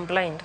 I'm blind.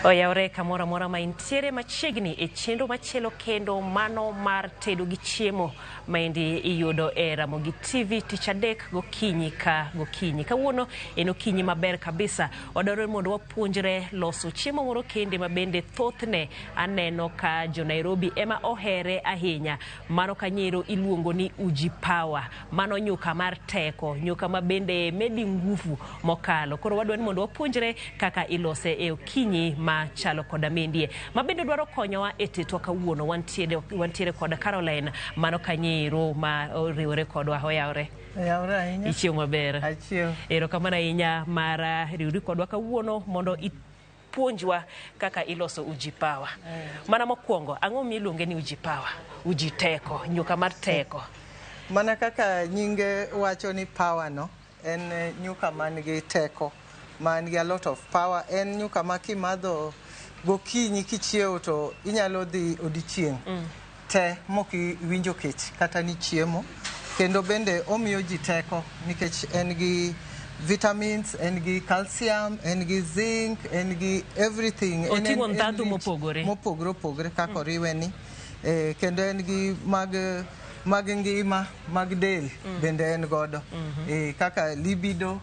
Oyawre kamoro amora ma intiere machiegni e chenro machielo kendo mano mar tedo gi chiemo maendi iyudo e Ramogi TV tich adek gokinyi ka gokinyi. Kawuono en okinyi maber kabisa. Wadwaro ni mondo wapuonjre loso chiemo moro kende ma bende thothne aneno ka jo Nairobi ema ohere ahinya. Mano kanyero iluongo ni Uji Power. Mano nyuka mar teko, nyuka ma bende medi nguvu mokalo. Koro wadwa ni mondo wapuonjre kaka ilose e okinyi ma chalo koda mendie. Ma bende dwaro konyowa e tetwa kawuono. Wantiere, wantiere kod Caroline mano kanyero ma oriwore kodwa. Oyawre. Oyawre ahinya. Ichiew maber. Achiew. Erokamano ahinya mar riwri kodwa kawuono mondo puonjwa kaka iloso uji power. Mana mokwongo, ang'o miluonge ni uji power? Uji teko, nyuka mar teko. Mana kaka nyinge wacho ni power no, en nyuka man gi teko, man gi a lot of power. En nyuka ma kimadho gokinyi kichiewo to inyalo dhi odiochieng' te mok iwinjo kech kata ni chiemo. Kendo bende omiyo ji teko nikech en gi vitamins, en gi calcium, en gi zinc, en gi everything. Oting'o En ndhadhu rich mopogore. Mopogore opogore kaka oriwe ni. Kendo en gi mag ngima mag del bende en godo. Kaka libido.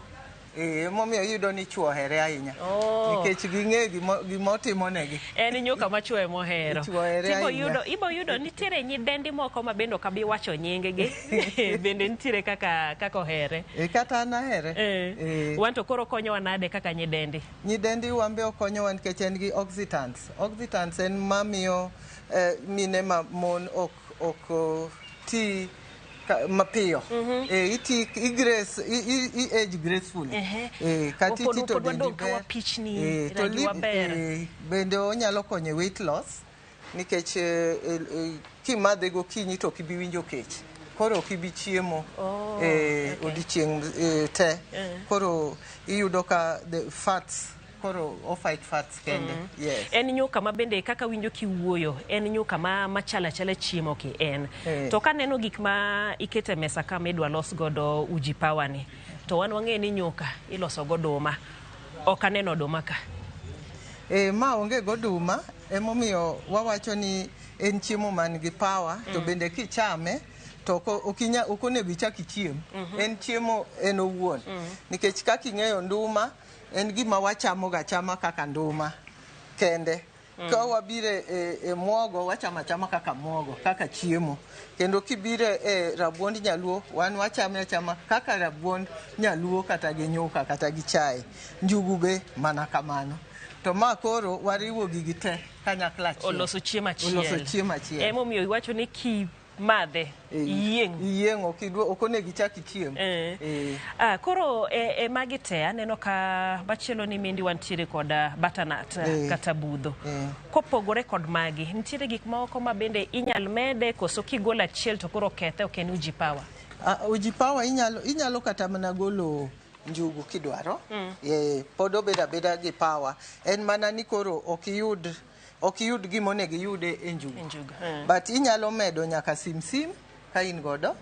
Emomiyo iyudo ni chwo ohere ahinya. Oh. Nikech ging'e gima otimonegi. En nyuka ma chwo ema ohero. Chwo ohere Tibo ahinya. yudo, ibo yudo nitiere nyidendi moko ma bende ok abi wacho nying-gi. Bende nitiere kaka ohere. Kata an ahere. Wan to koro konyowa nade kaka nyidendi? Nyidendi wan be okonyowa nikech en gi oxidants. Oxidants en mamiyo mine ma mon ok ti mapiyo. Iti, i grace, i age gracefully. Kata iti to Pod dendi wadong' ka ber. wapichni, To rangi waber. Bende onyalo konyo e weight loss nikech kimadhe gokinyi to ok ibi winjo kech. Koro ok ibi chiemo, Oh, okay. odiochieng' te. Koro iyudo ka the fats, koro o fight fats kende. Yes. En nyuka ma bende kaka winjo kiwuoyo, en nyuka ma machalo achala chiemo ki en. To kaneno gik ma iketo e mesa ka midwa los godo uji power ni, to wan wang'e ni nyuka iloso goduma. Ok aneno oduma ka. Ma onge goduma, emomiyo wawacho ni en chiemo man gi power, to bende kichame to ok onego ichak ichiem. En chiemo en owuon. Nikech kaka ing'eyo nduma en gima wachamo ga chama kaka nduma kende. Ka wabiro e muogo, wachamo achama kaka muogo, kaka chiemo. Kendo kibiro e rabuond nyaluo, wan wachame achama kaka rabuond nyaluo kata gi nyuka kata gi chae. Njugu be mana kamano. To ma koro wariwo gigi te kanyakla achiel. Oloso chiemo achiel. Oloso chiemo achiel. Emomiyo iwacho ni kimadhe, iyieng'. Iyieng', ok onego ichak ichiem. Koro e magi te aneno ka machielo ni mindi wantiere kod butternut, kata budho. Kopogore kod magi, nitiere gik moko ma bende inyal mede koso kigolo achiel to koro kethe ok en uji power? Uji power inyalo kata mana golo njugu kidwaro. Pod obedo abeda gi power. En mana ni koro ok iyud gima onego iyude e njugu. E njugu. But inyalo medo nyaka simsim ka in godo.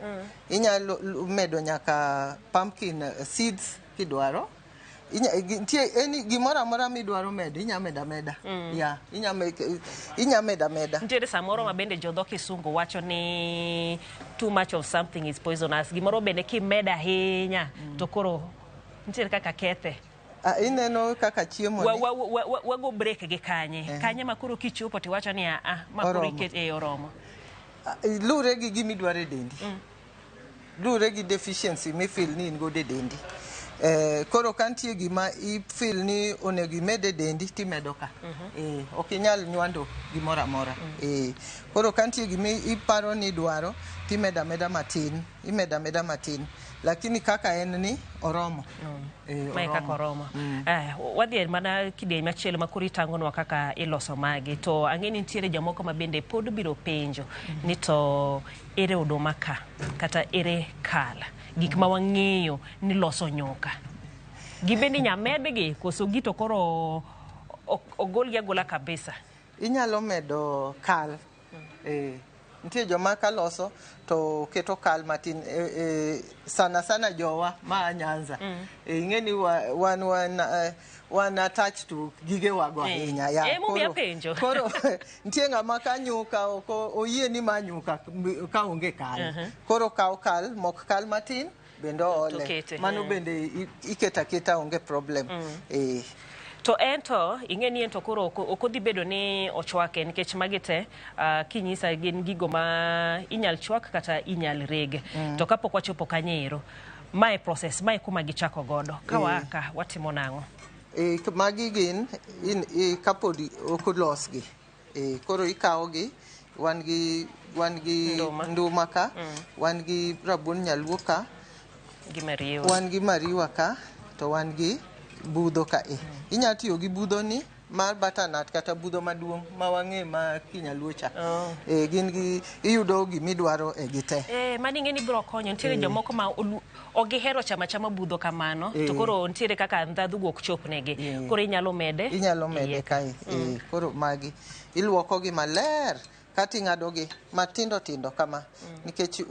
Inyalo medo nyaka pumpkin seeds kidwaro. Nitie any gimoro amora midwaro medo, inya medo ameda. Yeah, inya medo ameda. Nitiere samoro ma bende jodho kisungu wacho ni too much of something is poisonous. Gimoro bende kimedo ahinya to koro nitiere kaka kethe. Ineno kaka chiemo ni. Wago break gi kanye. Kanye ma koro kichopo tiwacho ni ma koro Oromo. iket, oromo. Luwre gi gima idwaro e dendi. Luwre gi deficiency mifeel ni in godo e dendi. Koro ka nitie gima ifeel ni onego imed e dendi timedo ka. Ok inyal nywando gimoro amora. Koro ka nitie gima iparo ni idwaro timedo ameda matin, imedo ameda matin. Lakini kaka en ni oromo. Mae kaka Oromo. oromo. Wadhi mana kidieny machielo ma koro itang'onwa kaka iloso magi. To ang'e ni nitiere jomoko ma bende pod biro penjo ni to ere oduma ka kata ere kal, gik ma wang'eyo ni loso nyuka. Gibende inya medgi koso gi to koro ogolgi agola kabisa? Inyalo medo kal. Nitie joma kaloso to keto kal matin sana sana jowa ma Nyanza. Ing'e ni wan attached to gigewa go ahinya. Ya, Emomiyo apenjo. Koro nitie ng'ama ka nyuka ok oyie ni ma nyuka ka onge kal. Koro kaw kal, mok kal matin bende oole. Tokete, Mano bende iketo aketa onge problem. To ento ing'e ni ento koro ok odhi bedo ni ochwake nikech magi te kinyisa gin gigo ma inyal chwak kata inyal reg. To kapok wachopo kanyo ero, mae process, mae kuma gichako godo. Ka waa ka watimo nang'o? Magi gin kapod ok olosgi. Koro ikawogi, wan gi Nduma. nduma ka, wan gi rabuon nyaluo ka, Gi mariwa. Wan gi mariwa ka, to wan gi budho ka e. Inya tiyo gi budho ni mar butternut kata budho maduong' ma wang'e ma kinyaluo cha. Oh. Gin gi iyudo gimidwaro e gi te. Mano ing'e ni biro konyo. Nitiere jomoko ma ok gihero chamo achama budho kamano, to koro nitiere kaka ndhadhu go ok chopnegi. Koro inyalo mede. Inyalo mede iye. Kae. Koro magi iluoko gi maler kata ing'ado gi matindo tindo kama nikech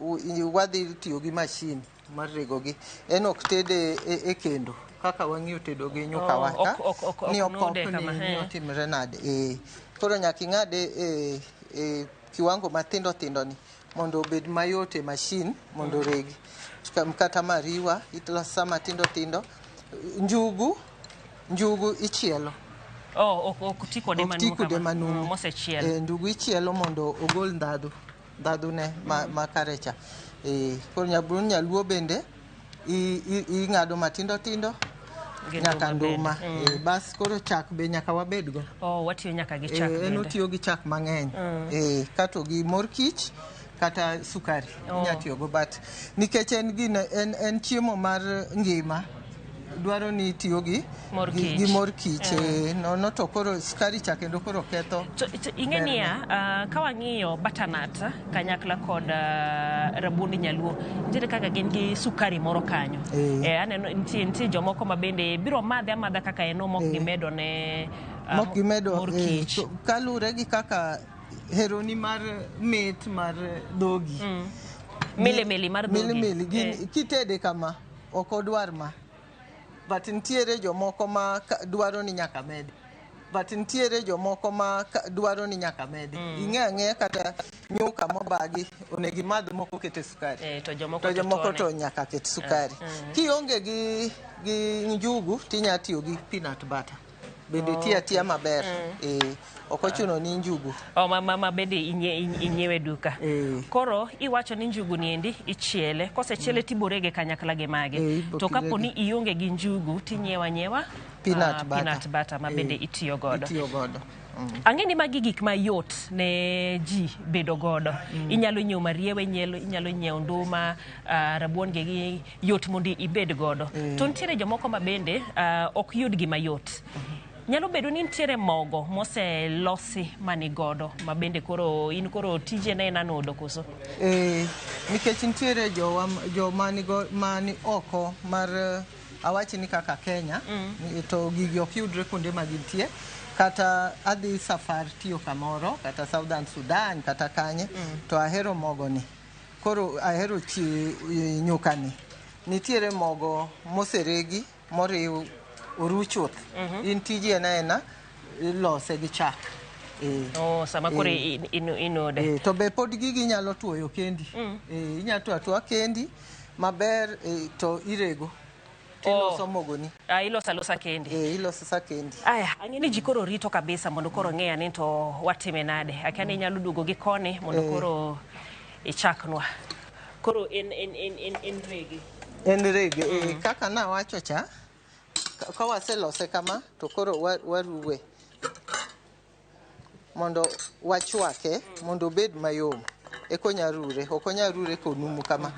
wadhi tiyo gi machine mar rego gi. En ok tede e kendo kaka wang'iyo tedo gi nyuka Oh, wa ka ok ni nude opopni kama, ni otimre nade. Koro nyaka ing'ade e kiwango matindo tindo ni mondo obed mayot e machine mondo oregi. Kata mariwa iloso matindo tindo. Njugu ichielo. Oh, ok ti kode Ok ti manumu kode kama. manumu. Mosechiel. Njugu ichielo mondo ogol ndhadhu ne ma kare cha. Koro nyabuon nyaluo bende ing'ado matindo tindo Gi nyaka nduma nduma. bende. Bas koro chak be nyaka wabedgo. Oh, watiyo nyaka gi chak En bende. otiyo gi chak mang'eny. Kato gi mor kich kata sukari Oh. inya tiyogo but nikech en gino en chiemo mar ngima dwaro ni itiyo gi Mor kich. gi mor kich nono to koro sukari cha kendo koro ketho To ing'e niya, ka wang'iyo butternut kanyakla kod rabuond nyaluo, nitiere kaka gin gi sukari moro kanyo. Aneno nitie jomoko ma bende biro madhe amadha kaka en no mok gimedo ne mok gimedo mor kich. To kaluwore gi kaka heroni mar mit mar dhogi. Milimili mar dhogi. Milimili gin kitede kama ok odwar ma. But nitiere jomoko ma dwaro ni nyaka med. But nitiere jomoko ma dwaro ni nyaka med. Ing'e ang'eya kata nyuka mobagi onego imadh mok okete sukari. To jomoko To jomoko to to nyaka ket sukari. Kionge gi njugu tinya tiyo gi peanut butter. Bende tiyo atiya maber. Ok ochuno ni njugu. Oh, ma bende inyiewe duka. Koro iwacho ni njugu ni endi ichiele, kosechiele tiborege kanyakla gi mage. Ibo To kapo ni kirege. ionge gi njugu tinyiewo anyiewa Peanut butter. Peanut butter ma bende itiyo godo. Itiyo godo. Ang'e ni magi gik mayot ne ji bedo godo. Inyalo nyiewo mariewa, inyalo nyiewo nduma, rabuon gi yot mondo ibed godo. To nitiere jomoko ma bende ok yud gi mayot. Nyalo bedo ni nitiere mogo moselosi mani godo ma bende koro in koro tije ne en anodo koso? Nikech nitiere jowa joma nigo mani oko mar awach ni kaka Kenya to gigi ok yudre kuonde ma gintie kata adhi safar tiyo kamoro kata Southern Sudan kata kanye to ahero mogo ni koro ahero chi nyuka ni nitiere mogo moseregi moriw oru chuth in tiji en aena ilose gi chak. Oh, sama koro inode. To be pod gigi inyalo tuoyo kendi. Inyalo tuoyo atuoya kendi maber to irego tiloso mogoni. Ah, iloso alosa kendi. Iloso sa kendi. Aya, ang'e ni ji koro rito kabisa mondo koro ng'e ni to watime nade. Akia ni inyalo duogo gi koni mondo koro ichaknwa. Koro en rege. En rege. Kaka nawacho cha, ka waselose kama to koro waruwe mondo wachwake mondo obed mayom eka onya rure ok onya rure konumu kama.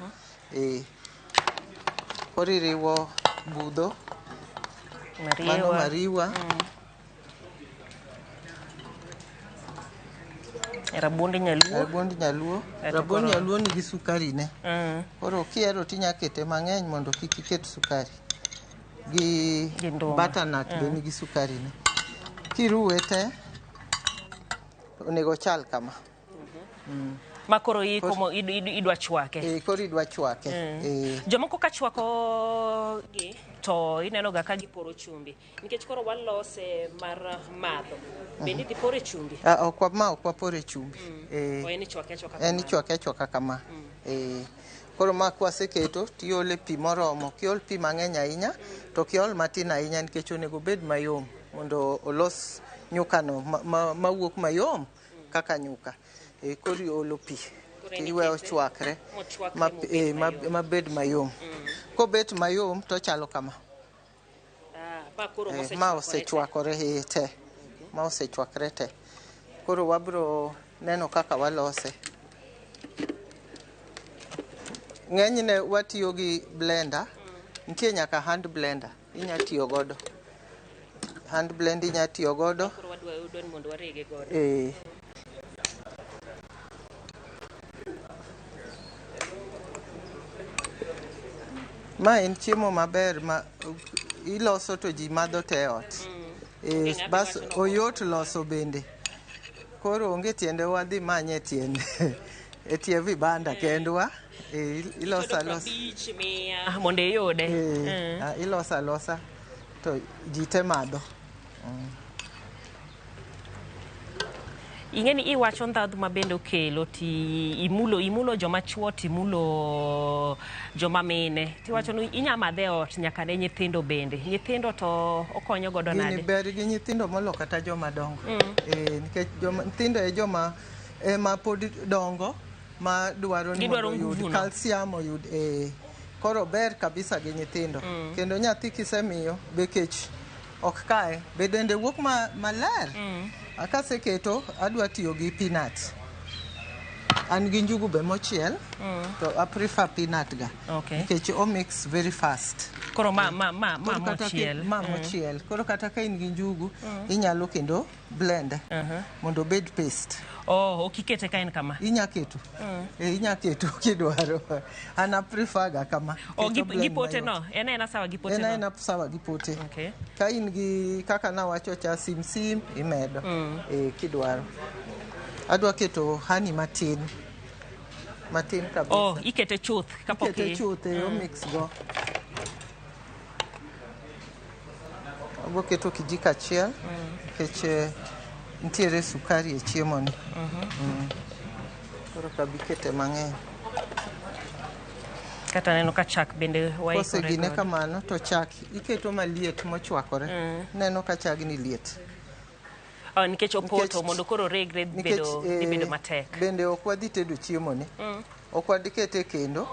Koro iriwo budho mano Mariwa. Mariwa. Rabuond nyaluo. Rabuond nyaluo. Kaeto Rabuond nyaluo nigi sukari ne. Koro kihero tinya kete mang'eny mondo kik iket sukari. Gi Gi nduma. Butternut be nigi sukari ne. Kiruwe te, onego ochal kama. Ma koro iko mo idwa chwake. Koro idwa chwake. Jomoko ka chwako gi to ineno ga ka giporo chumbi. Nikech koro walose mar madho. Bende idhi pore chumbi? Ah, ok ma ok wapore chumbi. O en ichwake achwaka En kamano? ichwake achwaka kama. Koro ma kwaseketo tiole pi moromo. Kiol pi mang'eny ahinya to kiol matin ahinya nikech onego obed mayom mondo olos nyukano mawuok mayom kaka nyuka. Koro iolo pi tiwe ochwakre mabed mayom. Kobet mayom to ochalo kama. Ma osechwakore te. Ma osechwakre te. Koro wabro neno kaka walose. Ng'enyne watiyo gi blender. Nitie nyaka hand blender inya tiyo godo. Hand blender inya tiyo godo. Koro wadwa yudo ni mondo warege godo. Ma en chiemo maber ma iloso to ji madho te e ot. Bas oyot loso bende. Koro onge tiende wadhi manye e tiende. E tie vibanda kendwa. Iloso alosa. Mondo iyude. Iloso alosa to ji te madho. Ing'e ni iwacho ndhadhu ma bende okelo ti imulo joma chuo timulo joma mine. Tiwacho ni inya madhe e ot nyaka ne nyithindo bende. Nyithindo to okonyo godo nade? Gini ber gi nyithindo molo kata joma dongo. Nikech nyithindo e joma ema pod dongo ma dwaro ni mondo oyud calcium oyud. Koro ber kabisa gi nyithindo. Kendo nyathi kisemiyo be kech ok kae be dende wuok maler. Akaseketo adwa tiyo gi peanut. An gi njugu be mochiel to I prefer peanut ga. Nikech o mix very fast. Koro ma mochiel. Ma mochiel. Koro kata ka in gi njugu inyalo kendo blend mondo obed paste. Oh, ok ikete ka en kama? Inya keto. Inya keto kidwaro. An I prefer ga kama. Oh, gi pote no. En aena sawa gi pote no. En aena sawa gi pote. Ka in gi kaka nawacho cha sim sim imedo. Kidwaro. Adwa keto honey matin. Matin kabisa. Oh, ikete chuth kapok ikete chuth o mix go. Abo keto kijiko achiel nikech nitiere sukari e chiemo ni. Koro kabi kete mang'eny. Kata neno ka chak bende waikore Kosegine kamano to chak iketo maliet mochwakore. Neno ka chagni liet. Nikech opoto mondo koro regre bedo matek. Bende ok wadhi tedo chiemo ni. Ok wadhi kete kendo.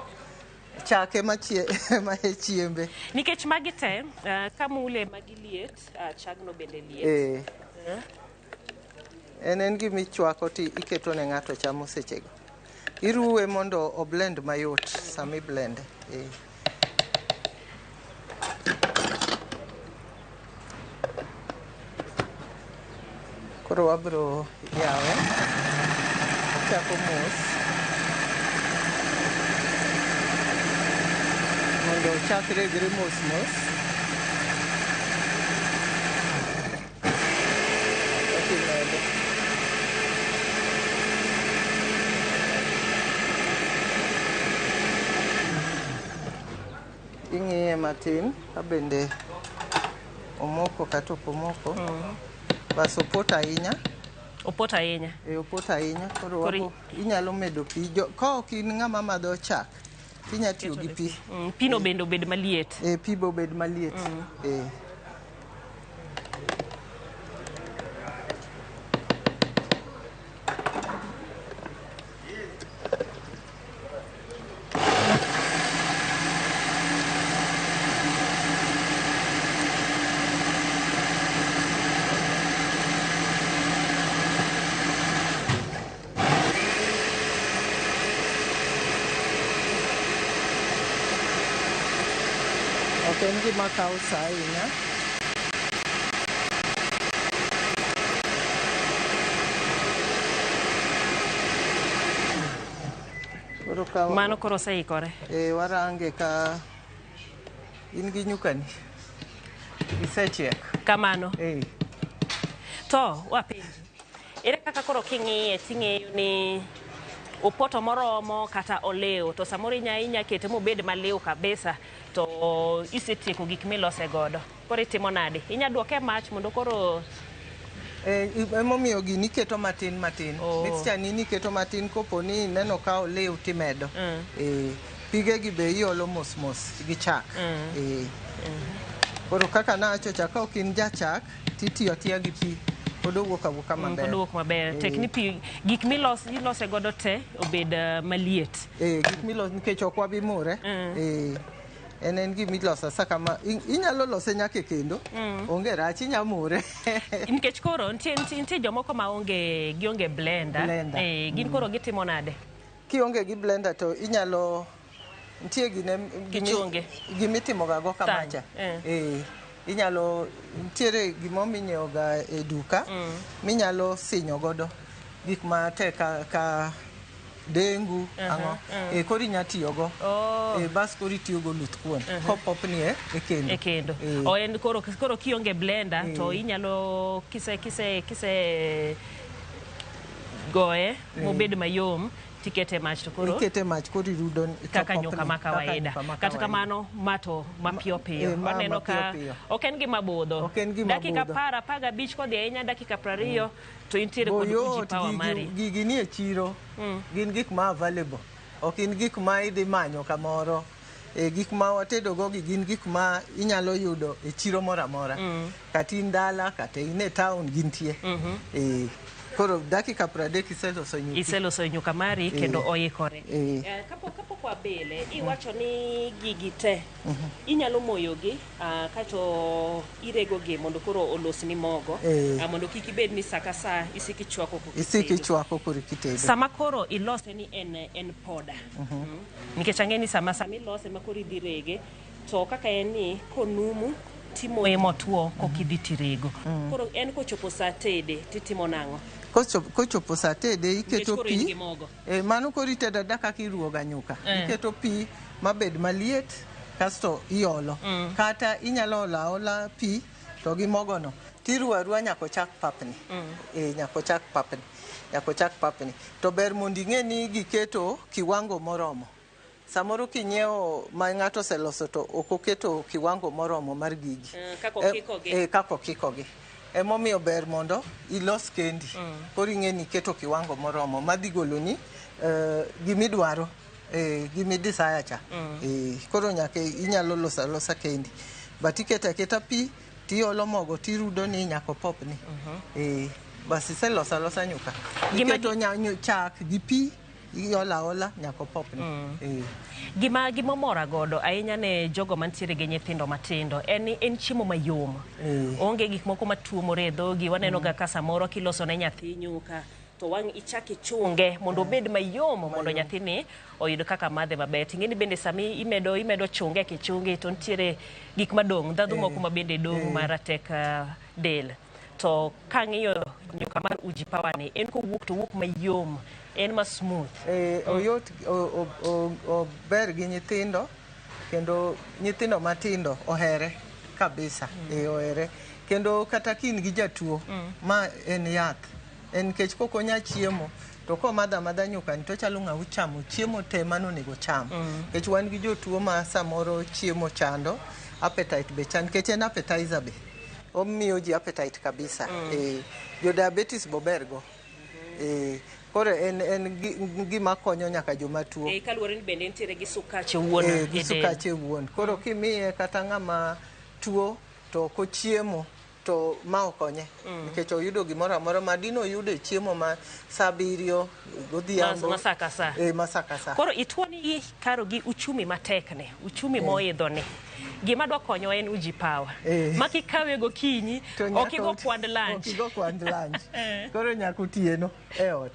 Chak ema e chiembe. Nikech magi te, kamule magi liet, chagno bende liet. En gima ichwako to iketo ne ng'ato chamo sechego. Iruwe mondo o blend mayot sama i blend. Koro wabro yawe. Ochako mos. Mondo ochak regre mos mos. Okimedo. Ing'iye matin ka bende omoko kata ok omoko. Bas opoto ahinya. Opoto ahinya. Opoto ahinya. Koro inyalo medo pi. Ka ok in ng'ama madho chak, inya tiyo gi pi. Pino bende obed maliet. Pi be obed maliet. Ok en gima kawo sa ahinya. Mano koro oseikore. Warange ka in gi nyukani. Isechiek. Kamano. To wapenji. Ere kaka koro king'iye ting'eyo ni opoto moromo kata olew, to samoro inya kete mobed maliw kabisa to isetieko gik milose godo. Koro itimo nade? Inya duoke e mach mondo koro Emomiyo gini iketo matin matin. Oh. Mixture ni iketo matin kopo ni ineno ka oliw timedo. Pige gi be iolo mos mos gi chak. Koro kaka nawacho cha, ka ok in jachak titiyo atiya gi pi, pod owuok awuoka maber. Pod owuok maber. Tek ni pi gik milos ilose godo te obed maliet. Gik milos nikech ok wabi mure. En gimiloso asa kama inyalo lose nyaka e kendo. Onge rach, inya mure. Nikech koro nitie jomoko ma onge gionge blender. Gin koro gitimo nade? Kionge gi blender to inyalo nitie gine Kichunge. Gimitimo ga go kamacha. Inyalo nitiere gimo minyiewo ga e duka minyalo sinyo godo gik ma tek ka dengu ang'o. Koro inya tiyo go. Bas koro itiyo go luth kuon. Kopopni e kendo. E kendo. O en koro kionge blender to inyalo kise goye mobed mayom tikete mach to koro ikete mach koro irudo kaka nyuka ma kawaida. Kata kamano mato mapiyo piyo. Waneno ka ok en gima budho. Dakika 10, 15 kodhi ahinya dakika 20 to intiere kod Uji Power mari. Gigi ni e chiro. Gin gik ma available. Ok in gik ma idhi manyo kamoro. Gik ma watedo go gi gin gik ma inyalo yudo e chiro moro amora. Kata in dala, kata in e town gintie. Koro dakika 30 iseloso nyuka. Iseloso nyuka mari kendo oikore. Kapok wabele, iwacho ni gigi te inyalo moyogi kato iregogi mondo koro olosni mogo, mondo kik ibed ni sa ka sa isik ichwako koro Isik ichwako koro kitedo. Sama koro ilose ni en poda. Nikech ang'e ni sama ilose ma koro idhi rege, to kaka en ni konumu timoye motwo kokidhi tirego. Koro en kochopo sa tede titimo nang'o? Kochopo sa tede iketo pi. Mano koro itedo ada kaka iruwo ga nyuka. Iketo pi mabed maliet kasto iolo. Kata inyalo olo aola pi to gi mogono tiruwo aruwa nyaka ochak papni. Nyaka ochak papni. Nyaka ochak papni. To ber mondo ing'e ni giketo kiwango moromo. Samoro kinyiewo ma ng'ato oseloso to ok oketo kiwango moromo mar gigi. Kaka okikogi. Kaka okikogi. Emomiyo ber mondo ilos kendi. Koro ing'e ni iketo kiwango moromo madhi goloni gimidwaro, gimidesire cha. Koro nyaka inyalo loso alosa kendi. But iketo aketa pi tiolo mogo tirudo ni nyaka opopni. Bas iseloso alosa nyuka. Iketo chak gi pi iola ola nyaka opopni. Gima mora godo ahinya ne jogo mantiere gi nyithindo matindo en chiemo mayom. Onge gik moko matuomore e dhogi. Waneno ga ka samoro kiloso ne nyathi nyuka to wang' ichak ichunge mondo obed mayom mondo nyathini oyud kaka madhe maber. Ting'e ni bende sami imedo chunge kichunge to nitiere gik madong', ndhadhu moko ma bende dong' maratek del. To kang'iyo nyuka mar Uji Power ni, en kowuok to owuok mayom, en ma smooth. Oyot, ober gi nyithindo kendo nyithindo matindo ohere kabisa. Ohere. Kendo kata ka in gi jatuo, ma en yath. En nikech kok onya chiemo to komadho amadha nyuka ni to ochalo ng'a ochamo chiemo te manonego cham. Nikech wan gi jotuo ma samoro chiemo chando, appetite be chando, nikech en appetizer be. Omiyo ji appetite kabisa. Jo diabetes bo ber go. Koro en gima konyo nyaka joma tuo. Kaluwore ni bende nitiere gi sukache wuon e Gi sukache wuon. Koro kimiye kata ng'ama tuo to ok ochiemo to ma okonye. Nikech oyudo gimoro amora ma dino oyudo e chiemo ma sa 7 godhiambo. Ma sa ka sa. Ma sa ka sa. Koro ituo ni karo gi uchumi matek ne, uchumi moidho ne. Gima dwa konyo en Uji Power. Ma kikawe gokinyi, ok igo kwand lunch. Ok igo kwand lunch. Koro nyaka otieno e ot.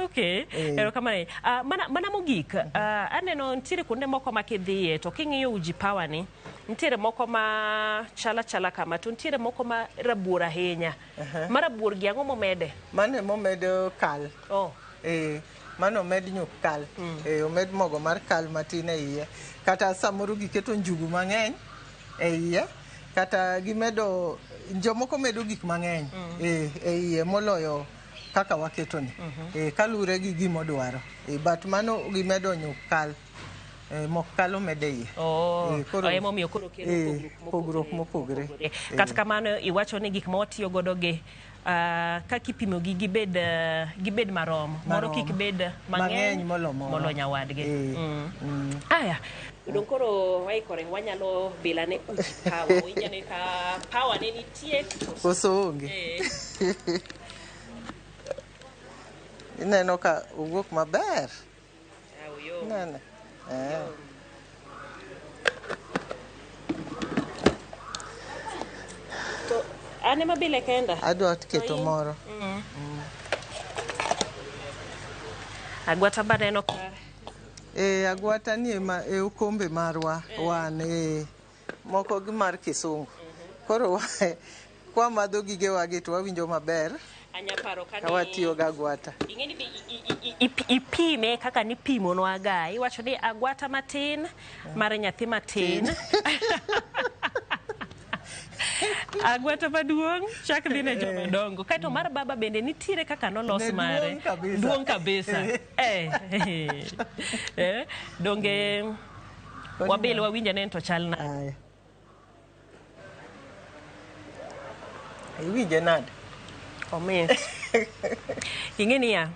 Okay. Erokamano. Mana mogik, aneno nitiere kuonde moko ma kidhiye to king'iyo Uji Power ni, nitiere moko ma chala chala kama to nitiere moko ma rabuor ahinya. Ma rabuor gi ang'o momede? Mano momedo kal. Mano omed nyuk kal. Omed mogo mar kal matin e iye. Kata samoro giketo njugu mang'eny e iye. Kata gimedo, jomoko medo gik mang'eny e iye moloyo kaka waketo ni. Kaluwore gi gima odwaro. But mano gimedo nyuk kal. Mok kal omede iye. Oh, Koro emomiyo koro kelo pogruok pogruok mopogore. Kata kamano iwacho ni gik ma watiyo godo gi kaka ipimo gi gibed marom. Moro Marom. kik bed mang'eny Mang'eny molo moro. molo nyawadgi. Aya, dong koro waikore wanyalo bila ne uji power. Winjo ni ka power ne nitie Koso onge. Ineno ka owuok maber. Ah, oyom. Inene. To an ema bile kenda. Adwa keto moro. Agwata baneno ka Agwata ni ema e okombe marwa wan moko gi mar kisungu. Koro kwamadho gigewa gi to wawinjo maber anya paro ka ka watiyo gi agwata. Ing'eni be ipime kaka nipimonwa ga. Iwacho ni agwata matin mar nyathi matin. Agwata maduong' chak dhi ne joma dongo. Kaeto mar baba bende nitiere kaka nolos Ne mare. duong' kabisa. Duong' kabisa. Donge wabil wawinj ane to chal nade. Aya. Iwinje nade? Omit. Ing'e niya,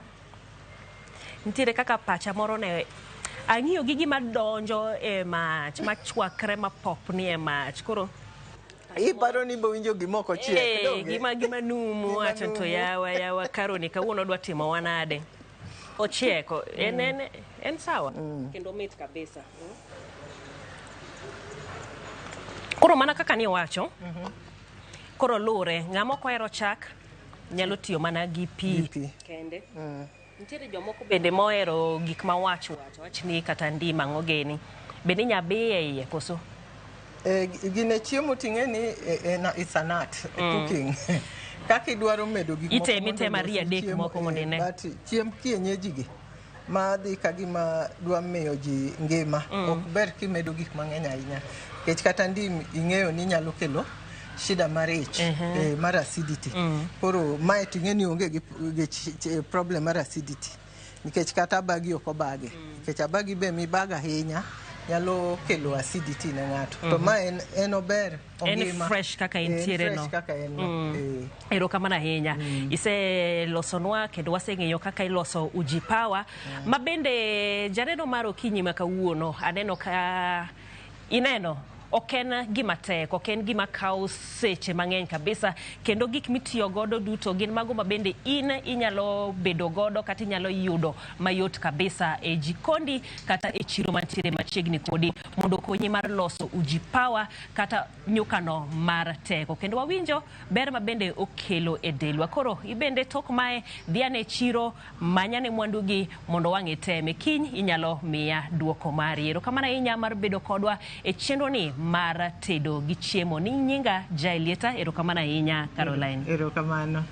nitiere kaka pacha moro ne ang'iyo gi gima donjo e mach, machwakre mapopni e mach. Koro Iparo ni bowinjo gima ok ochiek, donge? Gima numu Gima wacho to numu. yawa yawa Karoni kawuono odwa timo wa nade? Ochieko. En sawa. Kendo mit kabisa. Koro mana kaka niwacho, koro lure, ng'ama ok ohero chak nyalo tiyo mana gi pi Gi pi. kende. Nitiere jomoko bende mohero gik ma wach wach, wach ni kata ndim ang'o gini. Bende inya biye iye koso? Gine chiemo ting'e ni it's an art, cooking. Kaka idwaro medo gik moko Iteme, mondo iteme olos ariyo adek chiemo, moko mondo ine. But chiemb kienyeji gi ma dhi ka gima dwa miyo ji ngima, ok ber kimedo gik mang'eny ahinya. Nikech kata ndim ing'eyo ni nyalo kelo shida mar ich, mar acidity. Koro mae to ing'e ni onge gi problem mar acidity. Nikech kata abagi ok obage. Nikech abagi be mibago ahinya nyalo kelo acidity ne ng'ato. To ma en ober, En ongima. fresh kaka En entiere fresh no. kaka en no. Erokamano ahinya. Iselosonwa kendo waseng'eyo kaka iloso uji power. Ma bende janeno mar okinyi ma kawuono aneno ka ineno ok en gima tek, ok en gima kawo seche mang'eny kabisa, kendo gik mitiyo godo duto gin mago ma bende in inyalo bedo godo kata inyalo yudo mayot kabisa e jikondi kata e chiro mantiere machiegni kodi mondo okonyi mar loso uji power kata nyukano mar teko. Kendo wawinjo ber ma bende okelo e delwa. Koro ibende tok mae dhi ane chiro, manyane mwandugi mondo wang' iteme. Kiny inyalo miya duoko mari. Erokamano ahinya mar bedo kodwa e chenro ni mar tedo gi chiemo. Ni nyinga Jaelieta, erokamano ahinya Caroline. Erokamano.